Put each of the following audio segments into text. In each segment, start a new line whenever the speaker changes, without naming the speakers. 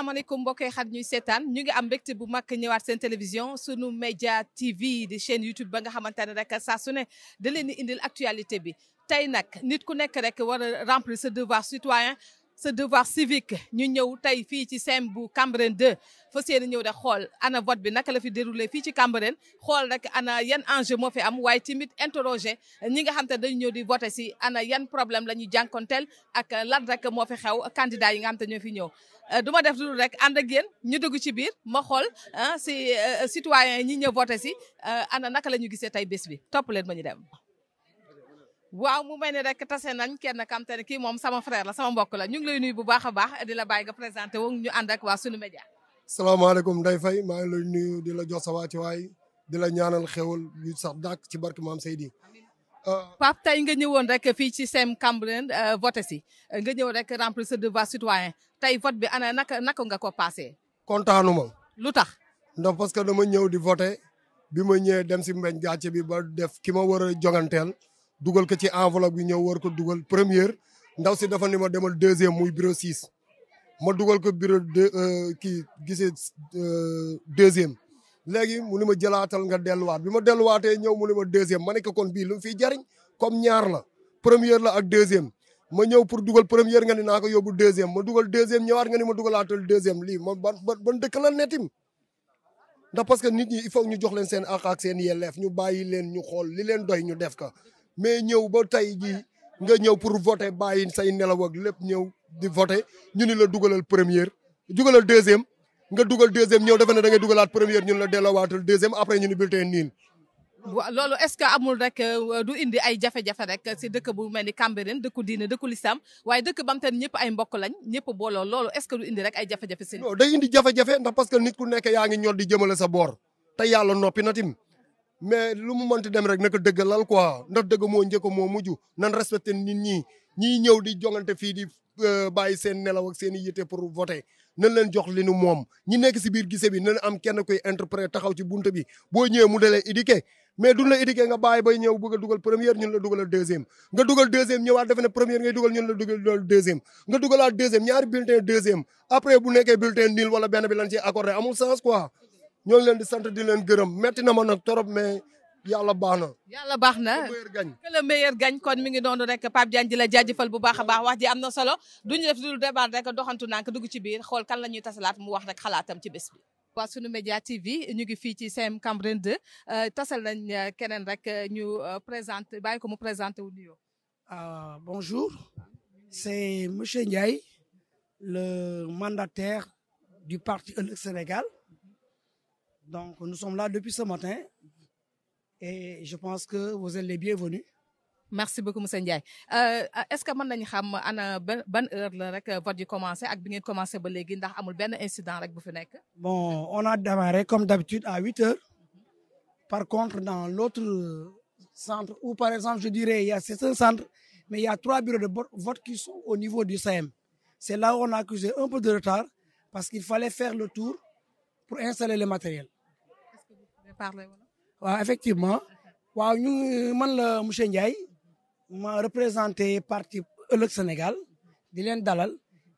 asalaamaaleykum mbokk yi xat ñuy seetaan ñu ngi am mbégte bu mag ñëwaat seen télévision sunu média TV di chaîne YouTube ba nga xamante ne rek saa su ne da leen di indil actualité bi tey nag nit ku nekk rek war a remplir ce devoir citoyen ce devoir civique ñu ñëw tey fii ci CEM bu Cambérène 2 fas yéene ñëw de xool ana vote bi naka la fi déroulé fii ci Cambérène xool rek ana yan enjeu moo fi am waaye tamit interroger ñi nga xam te dañu ñëw di voté si ana yan problème la ñuy jànkonteel ak lan rek moo fi xew candidat yi nga xam te ñoo fi ñëw du ma def dul rek ànd ak yéen ñu dugg ci biir ma xool si citoyen ñi ñëw voté si ana naka la ñu gisee tey bés bi topp leen ma ñu dem. waaw mu mel ni rek tase nañ kenn kam te ne kii moom sama frère la sama mbokk la ñu ngi lay nuyu bu baax a baax di la bàyyi nga présenté wu ñu ànd ak waa sunu média.
salaamaaleykum Ndeye Faye maa ngi lay nuyu di la jox sa wàccuwaay di la ñaanal xewal yu sax dàkk ci barke maam Seydi.
Pape tey nga ñëwoon rek fii ci CEM Cambérène voté si nga ñëw rek remplir ce devoir citoyen tey vote bi ana naka nga ko passé.
kontaanuma.
lu tax.
ndax parce que dama ñëw di voté bi ma ñëwee dem si mbeñ gàcce bi ba def ki ma war a jonganteel. dugal ko ci enveloppe bi ñëw war ko dugal première ndaw si dafa ni ma demal deuxième muy bureau 6 ma dugal ko bureau kii gisee deuxième léegi mu ni ma jëlaatal nga delluwaat bi ma delluwaatee ñëw mu ni ma deuxième ma ne ko kon bii lu mu fiy jariñ comme ñaar la première la ak deuxième ma ñëw pour dugal première nga ni naa ko yóbbu deuxième ma dugal deuxième ñëwaat nga ni ma dugalaatal deuxième lii ma ban dëkk la netim ndax parce que nit ñi il faut ñu jox leen seen àq ak seen yelleef ñu bàyyi leen ñu xool li leen doy ñu def ko mais ñëw ba tey jii nga ñëw pour voter bàyyi say nelaw ak lépp ñëw di voter ñu ni la dugalal première dugalal deuxième nga dugal deuxième ñëw defe ne da ngay dugalaat première ñu la delloowaatal deuxième après ñu ni bulletin nul.
waaw loolu est-ce que amul rek du indi ay jafe-jafe rek si dëkk bu mel ni Cambérène dëkku diine dëkku lislam waaye dëkk bam te ñëpp ay mbokk lañ ñëpp booloo loolu est-ce que du indi rek ay jafe-jafe si.
non day indi jafe-jafe ndax parce que nit ku nekk yaa ngi ñor di jëmale sa boor te yàlla noppi na tim mais lu mu mënti dem rek naka dëggalal quoi ndax dëgg moo njëkk moo mujj nan respecté nit ñiy ñëw di jongante fii di bàyyi seen nelaw ak seen i yitte pour voter nan leen jox li nu moom ñi nekk si biir gise bi nan am kenn koy interprète taxaw ci buntu bi boo ñëwee mu dalee éduqué mais duñ la éduqué nga bàyyi bay ñëw bëgg a dugal première ñun la dugalal deuxième nga dugal deuxième ñëwaat defe ne première ngay dugal ñun la dugal deuxième nga dugalaat deuxième ñaari bulletin deuxième après bu nekkee bulletin nul wala benn bi lañ ci accordé amul sens quoi ñoo ngi leen di sant di leen gërëm metti na ma nag torop mais yàlla baax na.
yàlla baax na que le meilleur gagne kon mi ngi doon rek Pape Diagne di la jaajëfal bu baax a baax wax ji am na solo duñu def du débat rek doxantu nànk dugg ci biir xool kan la ñuy tasalaat mu wax rek xalaatam ci bés bi. waa sunu média TV ñu ngi fii ci CEM Cambérène 2 tasal nañ keneen rek ñu présenté bàyyi ko mu présenté wu nuyoo.
Bonjour, c'est monsieur Ndiaye, le mandataire du parti Ëllëg Sénégal. Donc, nous sommes là depuis ce matin et je pense que vous êtes les bienvenus.
Merci beaucoup monsieur Ndiaye est-ce que mën nañu xam ana ban heure la rek vote yi commencé ak bi ngeen commencé ba léegi ndax amul benn incident rek bu fi nekk.
Bon, on a démarré comme d'habitude à 8 heures. Par contre, dans l'autre centre, ou par exemple, je dirais, c'est un centre, mais il y a 3 bureaux de vote qui sont au niveau du CEM. C'est là où on a accusé un peu de retard parce qu'il fallait faire le tour pour installer le matériel.
Est-ce que vous pouvez parler wala.
waaw effectivement waaw ñu man la monsieur Ndiaye ma représenté parti Ëllëg Sénégal di leen dalal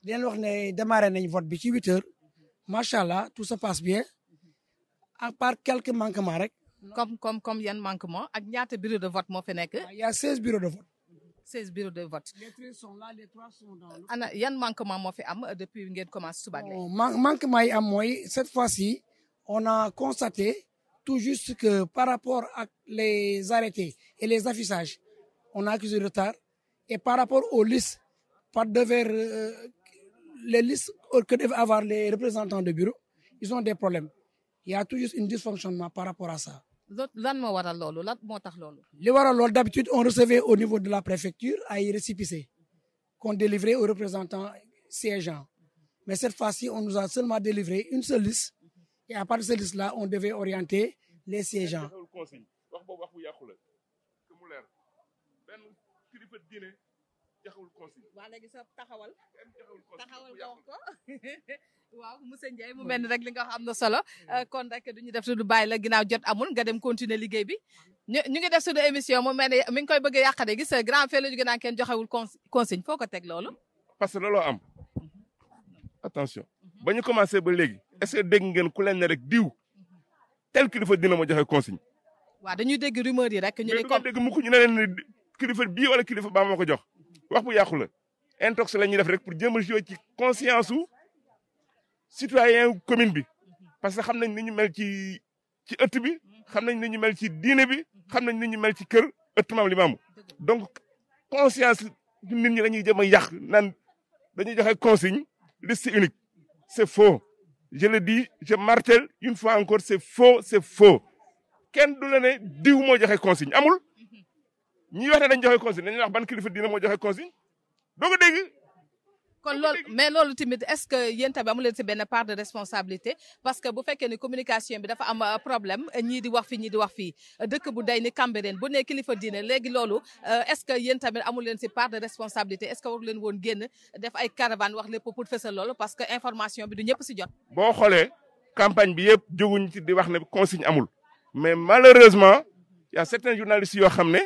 di leen wax ne démarré nañ vote bi ci 8 heures macha allah tout se passe bien à part quelques manquements rek.
comme yan manquement ak ñaata bureau de vote moo fi nekk.
il y a 16 bureaux de vote.
16 bureaux de vote.
Les 3 sont là, les 3 sont dans l'autre.
ana yan manquement moo fi am depuis ngeen commencé suba ak léegi.
Manquement yi am mooy cette fois-ci on a constaté tout juste que par rapport à les arrêtés et les affichages on a accusé de retard et par rapport aux listes les listes que devaient avoir les représentants de bureau ils ont des problèmes il y a tout juste un dysfonctionnement par rapport à ça.
lan moo waral loolu lan moo tax loolu.
li waral loolu d'habitude on recevait au niveau de la préfecture ay récépissés qu'on délivrait aux représentants siégeants mais cette fois-ci on nous a seulement délivré une seule liste et à partir de cette liste-là on devait orienter les siégeants.
waa léegi sa taxawal nga wax ko waaw monsieur Ndiaye mu mel ni rek li nga wax am na solo kon rek duñu def du bàyyi la ginnaaw jot amul nga dem continuer liggéey bi ñu ngi def suñu émission mu mel ni mi ngi koy bëgg a yàqate gis grand fait la jóge naan kenn joxewul consigne foo ko teg loolu
parce que looloo am attention ba ñu commencé ba léegi est-ce que dégg ngeen ku leen ne rek diw tel kilifa dina ma joxe consigne.
waaw dañuy dégg rumeur yi rek. ñu ne comme
dégg mukk ñu ne leen ne kilifa bii wala kilifa baa ma ko jox wax bu yàqu la. intox la ñuy def rek pour jéem a jouer ci conscience su citoyen commune bi parce que xam nañ ni ñu mel ci ëtt bi xam nañ ni ñu mel ci diine bi xam nañ ni ñu mel ci kër ëtt Maam Limaamu donc conscience nit ñi dañuy jëm a yàq naan dañuy joxe consigne liste unique c'est faux je le dis je martèle une fois encore c'est faux kenn du la ne diw moo joxe consigne amul ñi wax ne dañ joxe consigne dañuy wax ban kilifa diine moo joxe consigne doo ko dégg.
kon loolu mais loolu tamit est-ce que yéen tamit amu leen si benn part de responsabilité parce que bu fekkee ni communication bi dafa am problème ñii di wax fii ñii di wax fii dëkk bu day ni Cambérène bu nee kilifa diine léegi loolu est-ce que yéen tamit amu leen si part de responsabilité est-ce que waru leen woon génn def ay caravane wax lépp pour fësal loolu parce que information bi du ñëpp si jot.
boo xoolee campagne bi yëpp jóguñ ci di wax ne consigne amul mais malheureusement il y a certains journalistes yoo xam ne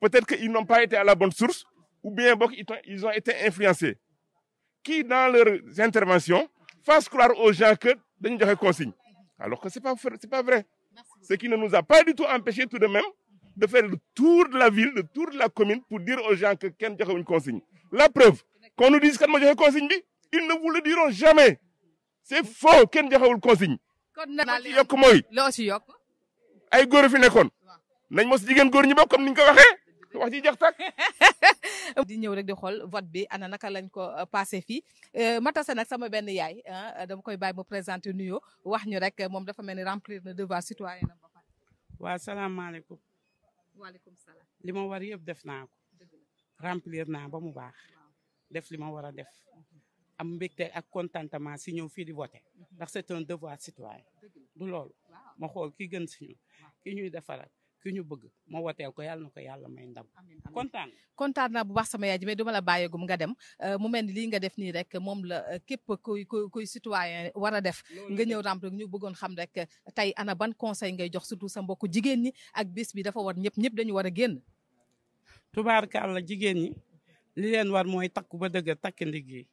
peut-être que ils n'ont pas été à la bonne source ou bien bokk ils ont été influencés. Qui, dans leurs interventions, fassent croire aux gens que dañu joxe consigne alors que c'est pas vrai. Ce qui ne nous a pas du tout empêché tout de même de faire le tour de la ville, le tour de la commune pour dire aux gens que kenn joxewuñ consigne. La preuve qu'on nous dise kan moo joxe consigne bi ils ne vous le diront jamais. C'est faux kenn joxewul consigne.
kon nag
li yokk mooy
loo ci yokk
ay góor fi nekkoon nañ mos jigéen góor ñi bokk comme niñ ko waxee wax ji jeex tak
di ñëw rek di xool vote bi ana naka lañ ko passé fii ma tase nag sama benn yaay dama koy bàyyi mu présenter nuyoo wax ñu rek moom dafa mel ni remplir na devoir citoyen na ba pare.
waaw salaamaaleykum.
waaleykum salaam.
li ma war yëpp def naa ko remplir naa ba mu baax def li ma war a def am mbégte ak contentement si ñëw fii di voter ndax c'est un devoir citoyen du loolu ma xool ki gën si ñu ki ñuy defaral ki ñu bëgg ma woteel ko yàlla na ko yàlla may ndam kontaan
naa bu baax sama yaay ji mais duma la bàyyeegum nga dem mu mel ni lii nga def nii rek moom la képp kuy citoyen war a def nga ñëw remplir ñu bëggoon xam rek tey ana ban conseil ngay jox surtout sa mbokku jigéen ñi ak bis bi dafa war ñëpp dañu war a génn.
tubaarkàlla jigéen ñi li leen war mooy takku ba dëgg takk ndig yi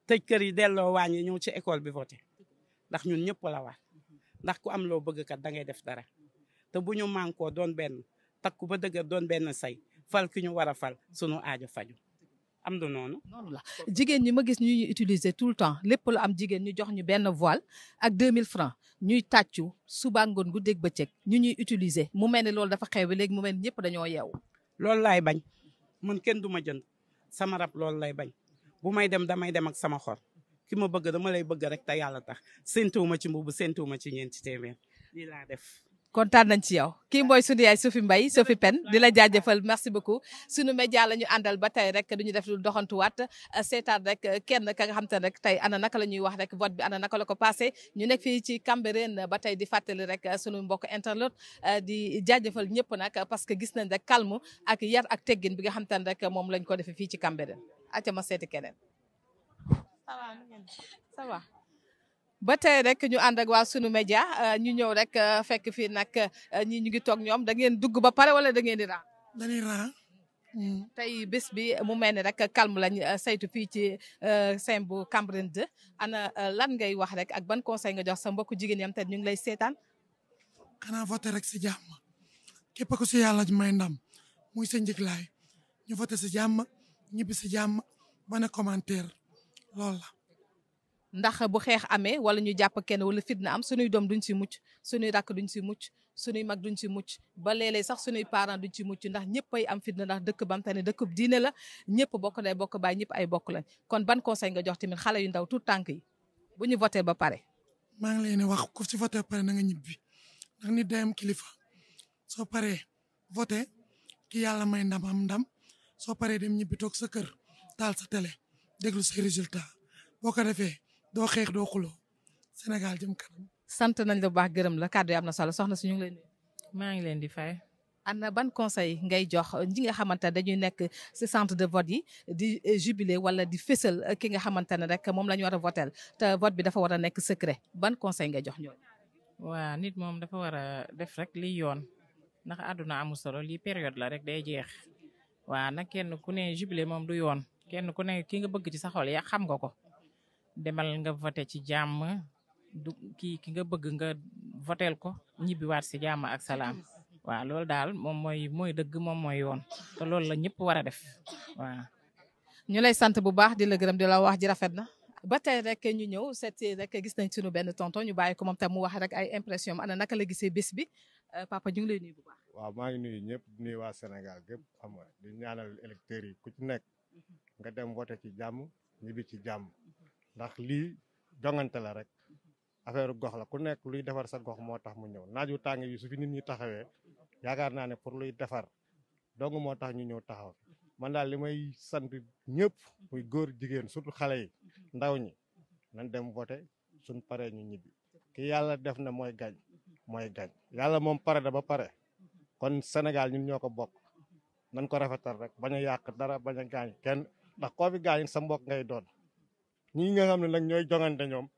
tëj kër yi delloo wàññi ñëw ci école bi voté ndax ñun ñëpp la war ndax ku am loo bëgg kat da ngay def dara. te bu ñu mànkoo doon benn takku ba dëgër doon benn say fal ki ñu war a fal sunu aajo faju am du noonu
la jigéen ñi ma gis ñuy utiliser tout le temps lépp lu am jigéen ñu jox ñu benn voile ak 2000 francs ñuy tàccu suba ngoon gu dégg bëccëg ñu ñuy utiliser mu mel ni loolu dafa xew bi léegi mu mel ni ñëpp dañoo yeewu.
loolu laay bañ man kenn du ma jënd sama rab loolu lay bañ bu may dem damay dem ak sama xol ki ma bëgg dama lay bëgg rek te yàlla tax séntuwuma ci mbubu séntuwuma ci ñeenti téeméer lii laa def.
kontaan nañ ci yow kii mooy sunu yaay Sophie Mbaye Sophie Pène di la jaajëfal merci beaucoup sunu média la ñu àndal ba tey rek duñu def lu doxantuwaat seetaan rek kenn ka nga xam te ne rek tey ana naka la ñuy wax rek vote bi ana naka la ko passé ñu nekk fii ci Cambérène ba tey di fàttali rek sunu mbokk internet di jaajëfal ñëpp nag parce que gis nañ rek calme ak yar ak teggin bi nga xam te ne rek moom lañ ko defee fii ci Cambérène acca ma seeti keneen ça va ba tey rek ñu ànd ak waa sunu média ñu ñëw rek fekk fii nag ñi ñu ngi toog ñoom da ngeen dugg ba pare wala da ngeen di raa.
dañuy raa.
tey bés bi mu mel ni rek calme lañ saytu fii ci Saint bu Cambérène 2 ana lan ngay wax rek ak ban conseil nga jox sa mbokku jigéen yam te ñu ngi lay seetaan.
xanaa voté rek si jàmm képp ku si yàlla may ndam muy sa njëglaay ñu voté si jàmm ñibbi si jàmm ba ne commentaire loolu la.
ndax bu xeex amee wala ñu jàpp kenn wala fitna am sunuy doom duñ si mucc sunuy rakk duñ si mucc sunuy mag duñ si mucc ba léeg-léeg sax sunuy parents duñ si mucc ndax ñëpp ay am fitna ndax dëkk bam te ne dëkkub diine la ñëpp bokk day bokk baay ñëpp ay bokk lañ kon ban conseil nga jox tamit xale yu ndaw tout tànk yi bu ñu voté ba pare.
maa ngi leen di wax ku si voté ba pare na nga ñibbi ndax nit day am kilifa soo paree voté ki yàlla may ndam am ndam soo paree dem ñibbi toog sa kër taal sa télé déglu say résultat boo ko defee. doo xeex doo xuloo Sénégal jëm kanam.
sant nañ la bu baax gërëm la kàddu yi am na solo soxna si ñu ngi leen di.
maa ngi leen di fay.
ana ban conseil ngay jox ñi nga xamante ne dañuy nekk ci centre de vote yi di jubilé wala di fésal ki nga xamante ne rek moom la ñu war a votel te vote bi dafa war a nekk secret ban conseil ngay jox ñooñu.
waa nit moom dafa war a def rek liy yoon ndax àdduna amul solo lii période la rek day jeex waa nag kenn ku ne jubilé moom du yoon kenn ku ne ki nga bëgg ci sa xol ya xam nga ko. demal nga voté ci jàmm du ki nga bëgg nga votel ko ñibbiwaat si jàmm ak salaam waaw loolu daal moom mooy dëgg moom mooy yoon te loolu la ñëpp war a def waaw.
ñu lay sant bu baax di la gërëm di la wax ji rafet na ba tey rek ñu ñëw seet rek gis nañ sunu benn tonton ñu bàyyi ko moom tam mu wax rek ay impression ana naka la gisee bés bi papa ñu ngi lay nuyu bu baax.
waaw maa ngi nuyu ñëpp di nuyu waa Sénégal gépp xam nga di ñaanal électeurs yi ku ci nekk nga dem voté ci jàmm ñibbi ci jàmm ndax lii jongante la rek affaire gox la ku nekk luy defar sa gox moo tax mu ñëw naaju tàng yi su fi nit ñi taxawee yaakaar naa ne pour luy defar dong moo tax ñu ñëw taxaw man daal li may sant ñëpp muy góor jigéen surtout xale yi ndaw ñi nañ dem voté suñ paree ñu ñibbi ki yàlla def na mooy gañ yàlla moom pare da ba pare kon Sénégal ñun ñoo ko bokk nañ ko rafetal rek bañ a yàq dara bañ a gaañ kenn ndax koo fi gaañ sa mbokk ngay doon ñi nga xam ne nag ñooy jongante ñoom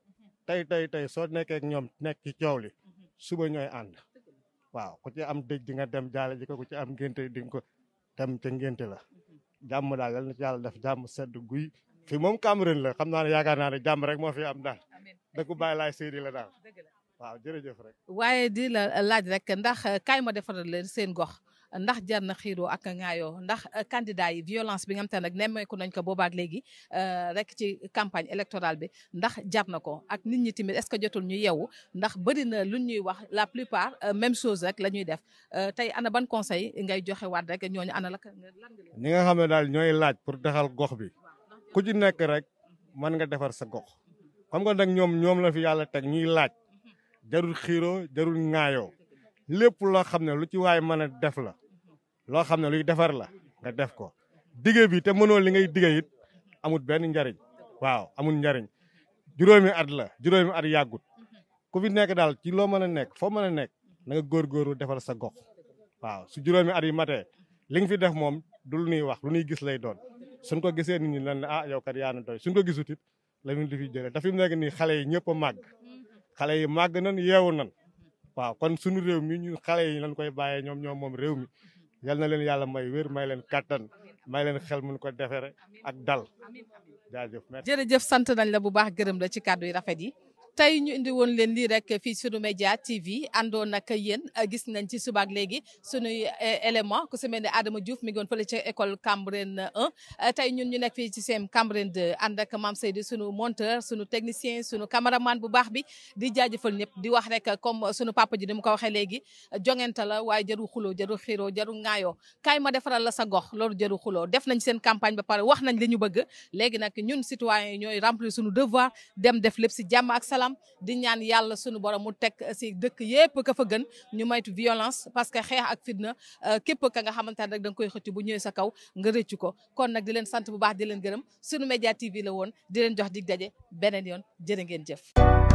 tey soo nekkee ak ñoom nekk ci coow li suba ñooy ànd waaw ku ci am dëj di nga dem jaale ji ko ku ci am ngénte di nga ko dem ca ngénte la jàmm daal yal na ci yàlla def jàmm sedd guy fi moom Cameroun la xam naa ne yaakaar naa ne jàmm rek moo fi am daal dëkku bàyyi laay séedi la daal waaw jërëjëf rek.
waaye di la laaj rek ndax kaay ma defaral leen seen gox ndax jar na xiiroo ak ngaayoo ndax candidat yi violence bi nga xam te nag nemmeeku nañ ko boobaak léegi rek ci campagne électorale bi ndax jar na ko ak nit ñi tamit est-ce que jotul ñu yeewu ndax bëri na lu ñuy wax la plupart même chose rek la ñuy def tey ana ban conseil ngay joxe waat rek ñooñu ana la lan nga
ñi nga xam ne daal ñooy laaj pour taxal gox bi ku ci nekk rek mën nga defar sa gox xam nga nag ñoom la fi yàlla teg ñuy laaj jarul xiiroo jarul ŋaayoo lépp loo xam ne lu ci waay mën a def la loo xam ne luy defar la nga def ko dige bi te mënoo li ngay dige it amul benn njariñ waaw amul njariñ juróomi at yàggut ku fi nekk daal ci loo mën a nekk foo mën a nekk na nga góorgóorlu defar sa gox waaw su juróomi at yi matee li nga fi def moom du lu ñuy wax lu ñuy gis lay doon suñ ko gisee nit ñi lan ne yow kat yaa na doy suñ ko gisut it la ñu di fi jëlee te fi mu nekk nii xale yi ñëpp a màgg xale yi màgg nan yeewu nan waaw kon suñu réew mi ñun xale yi lañ koy bàyyee ñoom moom réew mi yal na leen yàlla may wér may leen kattan may leen xel mun ko defere ak dal jaajëf merci.
jërëjëf sant nañ la bu baax gërëm la ci kàddu yi rafet yi tey ñu indi woon leen lii rek fii sunu média TV àndoon nag yéen gis nañ ci subaak léegi sunuy élément ku si mel ne Adama Diouf mi ngi woon fële ca école Cambérène 1 tey ñun ñu nekk fii ci seen Cambérène 2 ànd ak Mame Seydou sunu monteur sunu technicien sunu caméraman bu baax bi di jaajëfal ñëpp di wax rek comme sunu papa ji ni mu ko waxee léegi jongente la waaye jaru xuloo jaru xiiroo jaru ŋaayoo kaay ma defaral la sa gox loolu jaru xuloo def nañ seen campagne ba pare wax nañ li ñu bëgg léegi nag ñun citoyens yi ñooy remplir sunu devoir dem def lépp si jàmm ak salaam di ñaan yàlla sunu borom mu teg si dëkk yépp ka fa gën ñu maytu violence parce que xeex ak fitna képp ka nga xamante ne rek da nga koy xëcc bu ñëwee sa kaw nga rëccu ko kon nag di leen sant bu baax di leen gërëm sunu média TV la woon di leen jox dig daje beneen yoon jërë ngeen jëf